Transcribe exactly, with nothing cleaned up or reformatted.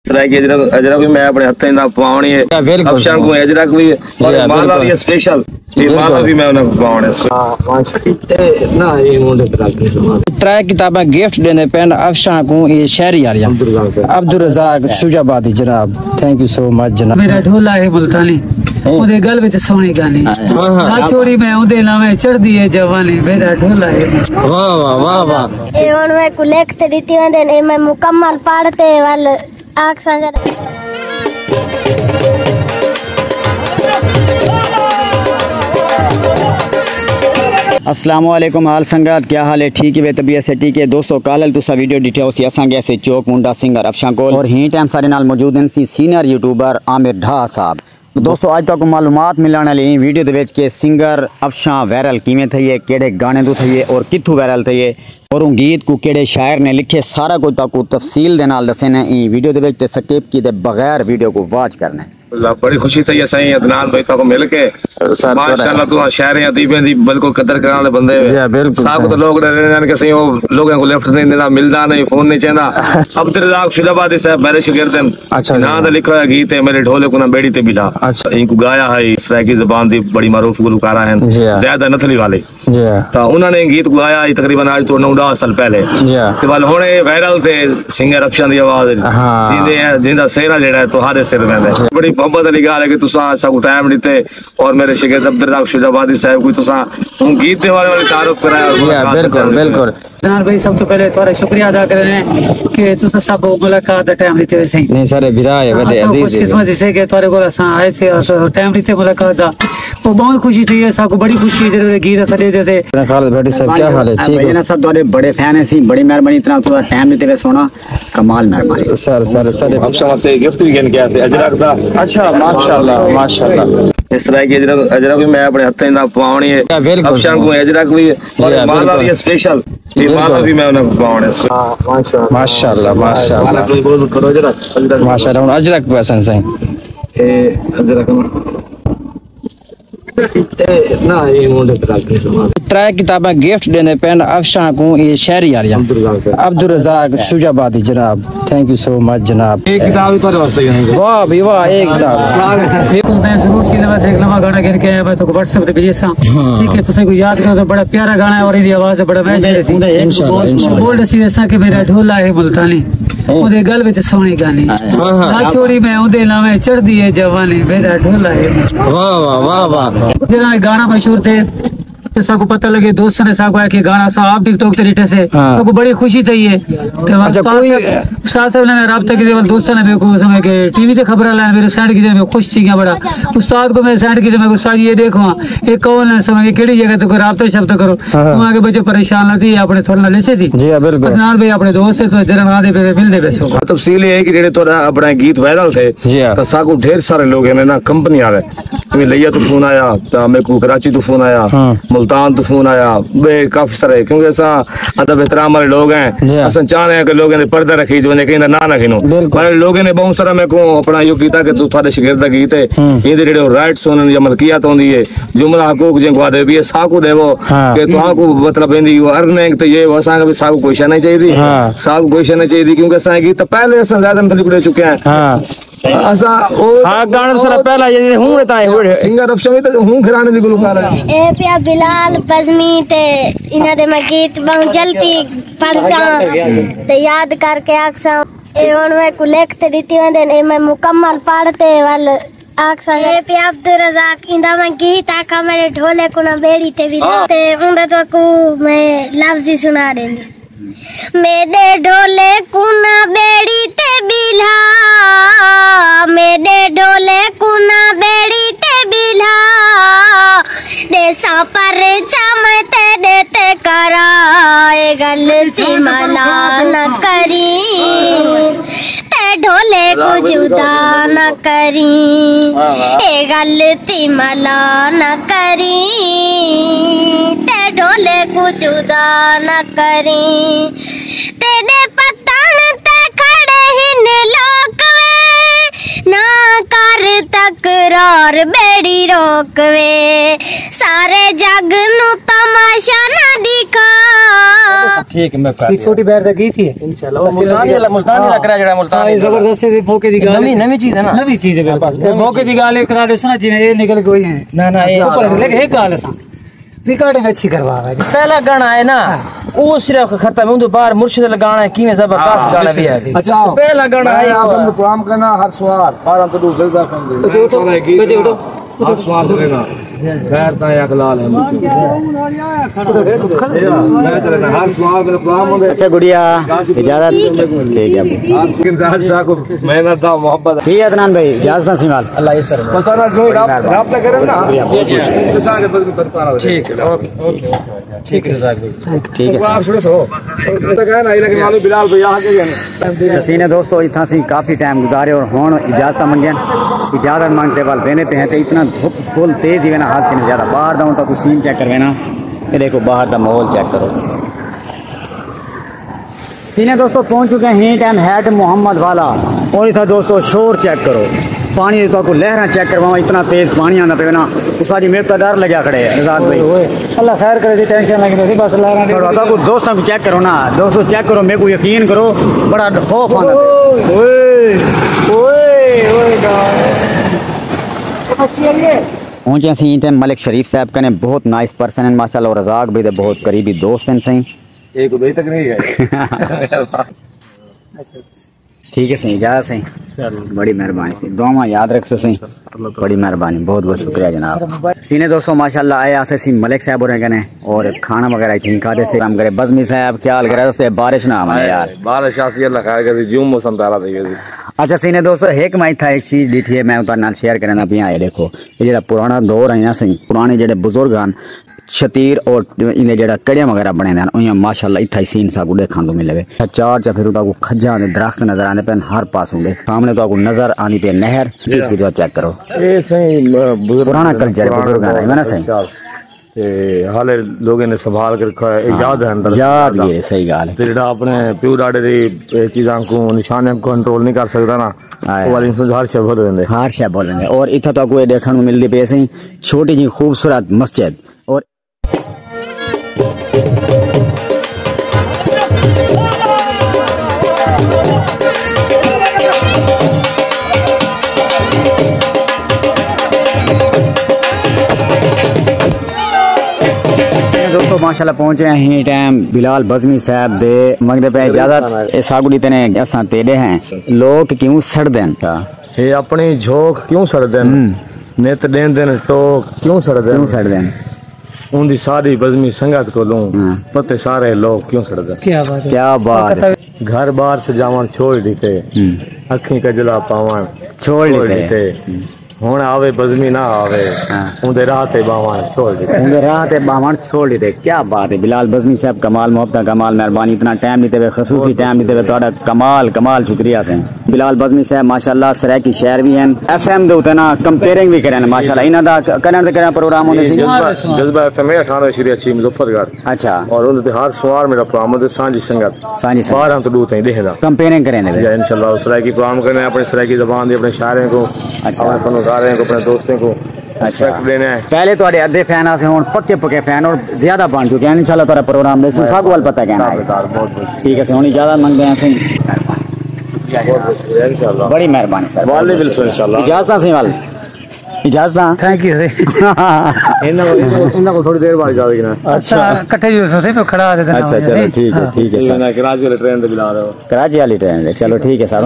سرائیکی اجرک، اجرک بھی میں اپنے ہتھیں نال پواوݨی ہے۔ یا بالکل۔ افشاں کوں اجرک بھی ہے، اور جی ہاں، مالا بالکل۔ بھی اسپیشل۔ یہ مالا بالکل۔ بھی میں انہاں کوں پواوݨا ہے۔ ہاں، ماشاءاللہ۔ اے نہ، اے منڈے تے رکھ ݙے سامان۔ ترے کتاباں گفٹ ݙیندے پئن افشاں کوں، اے شاعری والیاں۔ عبدالرزاق صاحب۔ عبدالرزاق شجاع آبادی جناب۔ Thank you so much جناب۔ میرا ڈھولا ہے ملتانی، ہوں۔ اوندے گل وچ سوہݨی گالی۔ ہاں، ہاں۔ نہ چھوڑی میں اوندے ناویں چڑھدی ہے جوانی، میرا ڈھولا ہے۔ واہ، واہ، واہ، واہ۔ اے ہݨ میکوں لکھ تے ݙتی ویندے نے، اے میں مکمل پڑھ تے ول آکھساں ذرا۔ السلام علیکم حال سنگت، کیا حال ہے؟ ٹھیک ہے، طبیعت سے ٹھیک ہے؟ دوستو، کالھ تساں ویڈیو ݙٹھیا ہوسی، اساں ڳئے سے چوک منڈا سنگر افشاں کول، اور ہیں ٹائم ساݙے نال موجود ہن سی سینئر یوٹیوبر عامر ڈھا صاحب۔ دوستو، اڄ تہاکوں معلومات ملݨ والی ایں ویڈیو دے وچ کہ سنگر افشاں وائرل کیویں تھئی ہے، کیڑھے گانے توں تھئی ہے اور کتھوں وائرل تھئی ہے، اور اوں گیت کوں کیڑھے شاعر نے لکھے، سارا کجھ تہاکوں تفصیل دے نال ݙسیندے ہیں ایں ویڈیو دے وچ، تے سکپ کیتے بغیر ویڈیو کوں واچ کرݨے۔ اللہ، بڑی خوشی تھئی ہے سائیں عدنان بھائی تہاکوں مل کے۔ سر، ماشاءاللہ، تہاڈا تساں شاعریں ادیبیں دی بالکل قدر کرݨ والے بندے ہو۔ جی ہاں، بالکل ساکوں سائیں۔ تو لوگ ݙرے رہندے ہن کہ سائیں او لوگاں کوں لفٹ نہیں ݙیندا، ملدا نہیں، فون نہیں چیندا۔ عبدالرزاق شجاع آبادی صاحب میرے شاگرد ہن۔ اچھا جی۔ ناں دا لکھا ہویا گیت ہے میرے ڈھولے کوں نہ بیڑی تے بلھا۔ اچھا۔ اینکوں گایا ہے سرائیکی زبان دی بڑی معروف گلوکارہ ہن، جی ہاں۔ زاہدہ نتھلی والی۔ جی ہاں۔ تاں انہاں نے گیت گایا ہے تقریباً اڄ توں نو ݙاہ سال پہلے۔ جی ہاں۔ تے ول ہݨ اے وائرل تھئے سنگر افشاں دی آواز وچ۔ ہاں۔ جیندے، جیندا سہرا جیڑھا ہے تہاݙے سر ویندا ہے۔ جی۔ بڑی محبت والی ڳالھ ہے کہ تساں ساکوں ٹائم ݙتے اور میرے شاگرد عبدالرزاق شجاع آبادی صاحب کوں تساں ہوں گیت دے حوالے نال تعارف کرایا اور جی ہاں، ملاقات بالکل، کرایا۔ بالکل۔ عدنان بھائی، سب توں پہلے تہاݙا شکریہ ادا کریندے ہیں کہ تساں ساکوں ملاقات دا ٹائم ݙتے ہوئے سئیں۔ نہیں، سارے بھرا ہے، وݙے اساں عزیز خوش ہے۔ قسمت سے کہ تہاݙے کول اساں آئے سے اور ٹائم ݙتے ملاقات دا۔ او بہت خوشی تھئی ہے، ساکوں بڑی خوشی ہے جیڑھے ویلے گیت اساں ݙیہدے سے۔ خالد بھٹی صاحب، کیا حال ہے؟ ٹھیک ہے؟ بھائی جناب صاحب، تہاݙے بڑے فین ہیں سئیں، بڑی مہربانی، اتنا تہاݙا ٹائم ݙتے ہوئے سوہݨا، کمال مہربانی۔ سر، سر، سر۔ افشاں واسطے گفٹ بھی گھن کے آئے سے، اجرک دا۔ اچھا، ماشاءاللہ، ماشاءاللہ۔ اس طرح کی اجرک، اجرک بھی میں اپنے ہتھیں نال پواوݨی ہے۔ یا بالکل۔ افشاں کوں اجرک بھی ہے، جی اور ہاں، مالا بالکل۔ بھی اسپیشل۔ یہ مالا بالکل۔ بھی میں انہاں کوں پواوݨا ہے۔ ہاں، ماشاءاللہ۔ ماشاءاللہ، ماشاءاللہ۔ ماشاءاللہ، ہݨ اجرک پسند سئیں۔ اے اجرک۔ اے نہ، اے منڈے تے رکھ ݙے سامان۔ ترے کتاباں گفٹ ݙیندے پئن افشاں کوں، اے شاعری والیاں۔ عبدالرزاق صاحب۔ عبدالرزاق شجاع آبادی جناب۔ Thank you so much جناب۔ اے کتاب وی تہاݙے واسطے ہی ہے۔ واہ بھئی واہ، اے کتاب۔ سارے۔ میں ضرور سی لواں ہک نواں گانا گھن کے آیا، میں تہاکوں WhatsApp تے بھیجے ساں۔ ہاں۔ ٹھیک ہے، تساں کوں یاد کرو تاں بڑا پیارا گانا ہے اور ایندی آواز بڑا میچ ہے سی۔ انشاءاللہ، انشاءاللہ۔ بول ݙسی ویساں کہ میرا ڈھولا ہے ملتانی۔ اوندے گل وچ سوہݨی گالی۔ ہاں، ہاں۔ نہ چھوڑی میں اوندے ناویں چڑھدی ہے جوانی، میرا ڈھولا ہے۔ واہ، واہ، واہ، واہ۔ جیڑھا گانا مشہور تھئے، تے ساکوں پتہ لڳے، دوستاں نے ساکوں آکھیا کہ گانا اساں آپ ٹک ٹاک تے ݙٹھے سے۔ ہاں۔ ساکوں بڑی خوشی تھئی ہے۔ تے اچھا، استاد کوئی صاحب، استاد صاحب نے رابطہ کیتے، ول دوستاں نے میکوں سمجھ کے ٹی وی تے خبراں لائن، میکوں سینڈ کیتے، میں خوش تھی ڳیا بڑا۔ استاد کوں میں سینڈ کیتے، میں استاد جی اے ݙیکھو ہاں، اے کون ہے، سمجھ کے کیڑھی جگہ تے کوئی رابطہ شابطہ کرو۔ ہاں۔ انہاں آکھیا بچے پریشان نہ تھی، اپݨے تھوڑے نال ݙسے سی۔ جی ہاں، بالکل۔ عدنان بھائی اپݨے دوست ہے، تو جیڑھے نال دے پئے ملدے پئے سو۔ تفصیل اے ہے کہ جیڑھے تہاݙا اپݨا گیت وائرل تھئے، جی ہاں۔ تاں ساکوں ڈھیر سارے لوگ ہن نا کمپنی والے، جیویں لیا توں فون آیا، تاں میکوں کراچی توں فون آیا، ہاں۔ ملتان توں فون آیا، ٻئے کافی سارے، کیونکہ اساں ادب احترام والے لوگ ہیں، جی ہاں۔ اساں چاہندے ہیں کہ لوگوں دے پردہ رکھی جو، کہیں دا ناں نہ گھنو۔ بالکل۔ پر لوگوں نے بہت سارا میکوں اپݨا ایہو کیتا کہ تہاݙے شاگرد دا گیت ہے، ہوں۔ ایندے جیڑھے رائٹس ہوندن یا ملکیت ہوندی ہے، جملہ حقوق جیں کوں آہدے بھی ہے، ساکوں ݙیوو ہاں۔ کہ تہاکوں مطلب ایندی ارننگ تے یہ وہ، اساں کوں بھی ساکوں کوئی شے نہیں چاہیدی، ہاں۔ ساکوں کوئی شے نہیں چاہیدی، کیونکہ اساں گیت تاں پہلے اساں زیادہ مطلب ݙے چکے ہیں۔ ہاں۔ اساں او ہاں، گانا سارا پہلا یہ ہوں تاں ہوئے۔ سنگر افشاں وی تاں ہوں گھرانے دی گلوکار ہے۔ اے پیا بلال بزمی تے انہاں دے میں گیت بہوں جلدی پڑھساں تے یاد کر کے آکھساں۔ اے ہݨ میکوں لکھ تے ݙتی ویندے نے، اے میں مکمل پڑھ تے ول آکھساں۔ اے پیا عبدالرزاق، ایندا میں گیت آکھاں، میرے ڈھولے کوں نہ بیڑی تے ولا۔ تے اوندا تہاکوں میں لفظ ہی سݨا ݙیندی۔ میݙے ڈھولے کوں نہ بیڑی تے بلھا، میݙے ڈھولے کوں نہ بیڑی تے بلھا، ݙیساں پرچا میں تیݙے تے کراں، اے غلطی ملا نہ کریں، تے ڈھولے کوں جدا نہ کریں، اے غلطی ملا نہ کریں، تے ڈھولے کوں جدا نہ کریں۔ تیݙے پتݨ تے کھڑے ہن لوک وے، نہ کر تکرار بیڑی روک وے، سارے جگ نوں تماشا نہ ݙکھا۔ ٹھیک ہے، میں کر یہ دیا۔ چھوٹی بیر دا کی تھی؟ انشاءاللہ، وہ ملتانی والا، ملتانی والا کرا جڑا ملتانی ہاں، یہ والا۔ زبردست ہے، موقع دی ڳالھ نویں، ہے۔ نویں چیز ہے نا؟ نویں چیز ہے، ہاں، بس۔ نویں موقع چیز۔ دی ڳالھ ہے، کرا ݙیسو نا، جی، یہ نکل کوئی ہے۔ نہ، نہ، یہ سپر ہے، لیکن ایک ڳالھ ہے سا۔ ریکارڈنگ اچھی کروا رہا ہے۔ پہلا گانا ہے نا، ہاں۔ وہ صرف ختم ہے، اون دے بعد مرشد والا گانا ہے، کیویں زبردست ہاں، گانا بھی ہے۔ اچھا۔ پہلا گانا میں ہے آپ وہ۔ کو کام کرنا ہر سوار، بارہ تو دو زلزلہ کم دے۔ بچے اٹھو، بچے اٹھو۔ ہر سوال کرے نا، خیر تاں اقلال ہے۔ ہر سوال میرے غلام ہوندے۔ اچھا گڑیا، اجازت۔ ٹھیک ہے۔ ہر سوال صاحب کو محنت دا محبت۔ ٹھیک ہے عدنان بھائی، اجازت نہ سی مال۔ اللہ اس طرح۔ پتہ نہ جو رابطہ کرے نا۔ ٹھیک ہے، اوکے، اوکے۔ ٹھیک ہے، جزاک اللہ۔ ٹھیک ہے سر۔ آپ سنو سو۔ تک ہے نا، یہ لگے معلوم بلال بھائی آ کے گئے۔ حسین دوستو، اتھاں سی کافی ٹائم گزارے اور ہن اجازت منگن۔ اجازت منگتے ول وینے پہ ہیں تے اتنا دھپ فل تیز ہی وینا، حد کنے زیادہ۔ باہر دا ہن تاں کوئی سین چیک کروینا۔ یہ دیکھو باہر دا ماحول چیک کرو۔ حسین دوستو، پہنچ چکے ہیں ٹائم ہیڈ محمد والا۔ اور اتھا دوستو شور چیک کرو۔ پانی دے تہاکوں لہراں چیک کرواواں، اتنا تیز پانی آندا پیا نا۔ تو ساجی میرے تو ڈر لگیا کھڑے ہے، رضا بھائی۔ اوئے، اوئے۔ اللہ خیر کرے جی، ٹینشن لگی رہی، بس اللہ راں پر اتھا کو دوستاں کو چیک کرو نا، دوستو چیک کرو، میرے کو یقین کرو، بڑا خوف آندا پیا۔ اوئے، اوئے، اوئے، گاڈ۔ پہنچے سی تے ملک شریف صاحب کنے، بہت نائس پرسن ہیں ماشاءاللہ، اور رزاق بھائی دے بہت قریبی دوست ہیں سائیں۔ ایک دبئی تک نہیں گئے۔ ٹھیک ہے سائیں، اجازت سائیں۔ چلو۔ بڑی مہربانی سائیں، دعاواں یاد رکھسو سائیں۔ اللہ تعالیٰ۔ بڑی مہربانی، بہت بہت شکریہ جناب۔ سینے دوستو، ماشاءاللہ آئے آسے سی ملک صاحب ہوریں کنے اور کھانا وغیرہ اتھیں کھادے سے۔ رحم کرے بزمی صاحب، کیا حال کرے؟ دوستو بارش نہ آوے یار۔ بارش آسی، اللہ خیر کرے، جوں موسم پیارا تھی گیا۔ اچھا سینے دوستو، ایک میں تھا ایک چیز ڈیٹھی ہے، میں اتھاں نال شیئر کرنا پیا۔ یہ دیکھو، یہ جڑا پرانا دور ہے نا سائیں، پرانے جڑے بزرگ ہیں، شتیر اور انہیں جڑا کڑیاں وغیرہ بنے دین، اوہاں ماشاءاللہ اتھا ہی سین ساکوں ݙیکھݨ کوں ملے وے۔ چار چفیر تہاکوں کھجاں دے درخت نظر آندے پئن ہر پاسوں دے۔ سامݨے تہاکوں نظر آندی پئی نہر، جس کو چیک کرو۔ اے سائیں، م-، بزرگ، پرانا کلچر ہے، پرانا بزرگاں دا، دور ہے نا ہے، سائیں؟ اچھا۔ تے حالے لوگوں نے سنبھال کے رکھا ہے، اے ہاں، یاد ہے اندر یاد زیادہ۔ یہ صحیح ڳالھ ہے۔ تے جڑا اپݨے پیو ݙاݙے دی اے چیزاں کو، نشانیاں کو کنٹرول نہیں کر سکدا نا، ہائے۔ او والی ہر شے بھل ویندے۔ ہر شے بھل ویندے۔ اور اتھا تہاکوں اے ݙیکھݨ کوں ملدی پئی سائیں، چھوٹی جی خوبصورت مسجد۔ اور دوستو، ماشاءاللہ پہنچے ہیں ٹائم بلال بزمی صاحب دے، منگدے پئے اجازت، اے ساکوں ݙتے نے اساں تیݙے ہیں۔ لوک کیوں سڑدن؟ ہے اپݨی جھوک کیوں سڑدن؟ ہوں۔ نت ݙیندن ٹوک کیوں سڑدن؟ کیوں سڑدن؟ اوندی ساری بزمی سنگت کولوں ہاں۔ پتے سارے لوک کیوں سڑدن؟ کیا بات ہے۔ کیا بات ہے۔ گھر بار سجاوݨ چھوڑ ݙتے۔ ہوں۔ اکھیں کجلا پاوݨ چھوڑ چھوڑ ݙتے۔ ݙتے۔ ہوں۔ ہݨ آوے بزمی نہ آوے۔ ہاں۔ اوندے راہ تے ٻاہوݨ چھوڑ ݙتے۔ اوندے راہ تے ٻاہوݨ چھوڑ ݙتے۔ کیا بات ہے بلال بزمی صاحب، کمال محبتاں، کمال مہربانی، اتنا ٹائم ݙتے وے، خصوصی بہت ٹائم ݙتے وے، تہاݙا کمال، کمال شکریہ سائیں۔ بلال بزمی صاحب ماشاءاللہ سرائیکی شاعر وی ہن، ایف ایم دے اتے نا کمپیئرنگ وی کرن ماشاءاللہ۔ انہاں دا ک-، کݙاں تے کݙاں پروگرام ہوندے سی؟ جذبہ، جذبہ ایف ایم ہے اٹھانوے شیریا چھی مظفر گڑھ۔ اچھا۔ اور اندر تے ہر سوار میرا پروگرام ہوندے سانجھی سنگت۔ سانجھی سنگت۔ بارہ تو ݙو تائیں ݙیہہ دا۔ کمپیئرنگ کریں دے۔ یا انشاءاللہ سرائیکی پروگرام کرنے اپݨے سرائیکی زبان دی، اپݨے شاعریں کو، اچھا۔ اپݨے فنکاریں کو، اپݨے دوستیں کو اچھا۔ رسپیکٹ ݙینا ہے۔ پہلے تہاݙے ادھے فین آسے، ہݨ پکے پکے فین اور زیادہ بݨ چکے ہیں۔ انشاءاللہ تہاݙا پروگرام ݙیکھسوں، ساکوں ول پتہ کہنا ہے۔ بہت بہت شکریہ۔ ٹھیک ہے سائیں، ہݨ اجازت منگدے ہیں سائیں۔ بہت بہت شکریہ، انشاءاللہ۔ بڑی مہربانی سر۔ ول ملسوں انشاءاللہ۔ اجازت سائیں ول۔ اجازت۔ تھینک یو سائیں۔ انہاں کو، انہاں کو تھوڑی دیر بعد اجازت ݙینا۔ اچھا۔ اچھا، کٹھے جو سائیں پہ کھڑا دے دینا اچھا، ہے۔ چلو ٹھیک ہے، ہاں۔ ٹھیک ہے سر۔ کراچی والے ٹرین تے بلا رہے ہو۔ کراچی والی ٹرین تے، چلو ٹھیک ہے سر۔